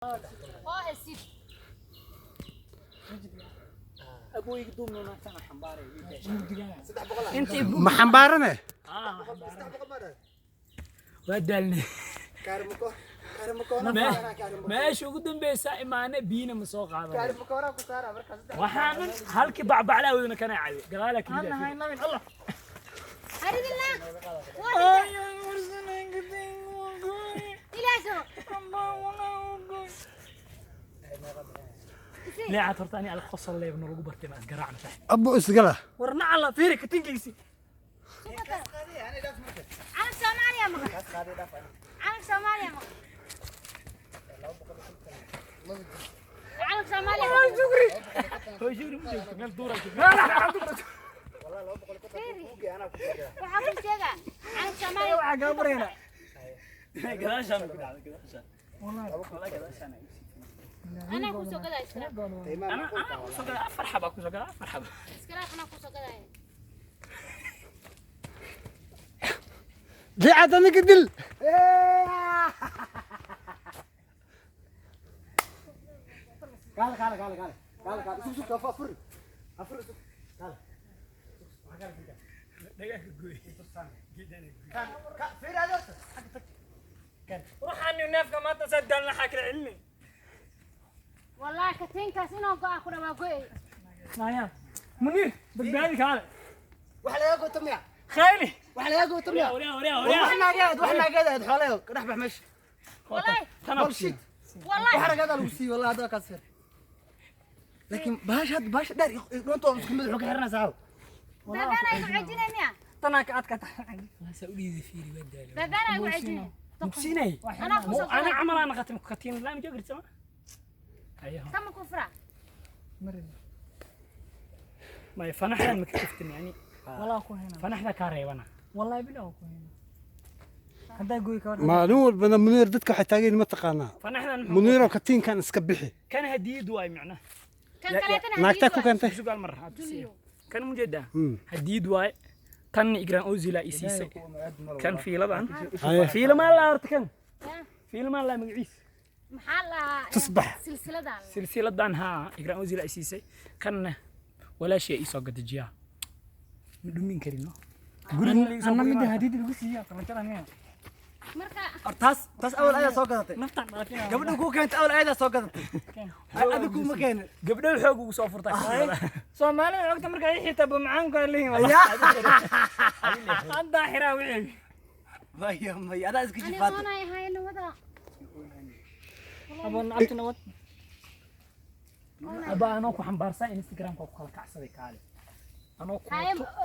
Oo hesid. Ma xambaarane? Waa daalnay. Meesha ugu dambeysa imaane, biyina ma soo qaadan. Waxaanan halkii bacbaclaa wadana kana cabe gadaala kelida. Haridillah. Waa ilaaso. Leecaad horta ani al qosol leebna lagu bartay, ma isgaraacna saaxiib. Abu isgala. War nacala, fiiri katinkiisi. Calanka Soomaaliya maqan. Calanka Soomaaliya maqan. Calanka Soomaaliya. Hooy shukri ma joogto, meel duura joogto. Fiiri. Waxaa ku sheegaa calanka Soomaaliya. Waxaa kaa barayna. Gadaashaan ku dhacday, gadaashaan wallahi, gadaashaan ay usii. Anaa ku soo gadaa iskala. Ana ku soo gadaa afar xaba, ku soo gadaa afar xaba. Iskala anaa ku soo gadaa. Liicad aniga dil. Kaale, kaale, kaale, kaale, kaale, kaale, sug, sug, afur, afur, sug, kaale. Dhagaha gooy. Waxaan neefka maanta saa daalna xaa kala celinay. Wallahi katiinkaas inuu go'a ku dhawaa go'ay. Maya Muniir, badbaadi kaale. Wax laga gooto miya? Khayli. Wax laga gooto miya? Waryaa, waryaa, waryaa. Wax naageed, wax naageed aad xoolayo ka dhex bax meesha. Wallahi. Tana ku sii. Wallahi. Wax naageed lagu siiyo, wallahi hadda kaas yar. Laakiin bahasha hadda, bahasha dheer doonta waa isku mid, wuxuu ka xiranaysaa caaw. Babaana igu cejinay miya? Tanaa ka adka tahay. Saa u dhiidi, fiiri, waa daalay. Babaana igu cejinay. Mugsiinay. Anaa ku soo ana gadaa. Camal aan qatin katiin la ma joogirta ma hayo. Tama ku fura. Ma fanaxdan ma ka kaftin yani? Walaa ku hena. Fanaxda ka reebana. Wallahi bilaw ku hena haddaa gooy ka war. Maalin walbana Muniir dadka waxay taagan, ma taqaanaa? Fanaxdan muxuu? Muniiroo katiinkan iska bixi. Kan hadiyad waay macnaha. Kan kaleetana. Naagtaa ku keentay. Sugaal mar had tusiyo. Kan mujeedaa hadiyad waay, tan igraan ozila i siisay, kan fiiladan. Haye. Fiila maa la horta kan fiila maa la magaciis. Maxaa la? Tusbax. Silsiladan. Silsiladan haa, igraan ozila i siisay, kanna walaashay ii soo gadajiyaa, ma dhumin karin no guriga. Anna midda hadiid lagu siiya kala jara miya? Marka Taas, taas awal ayaa soo gadatay. Naftaan dhaafina. Gabadha kuu keentay awal ayadaa soo gadatay. Adiga kuma keenin. Gabdho xoog ugu soo furtaa. Soomaalida ogta marka ay xitaa bamacaanku ay leeyihiin, wallahi haddaa xiraa wixii. Maya, maya, adaa iska ani jifaatay. oonay ahayna wada. Aboon abti nabad. Aba anoo ku xambaarsan Instagramka ku kala kacsaday, kaale anoo ku Haye. wato.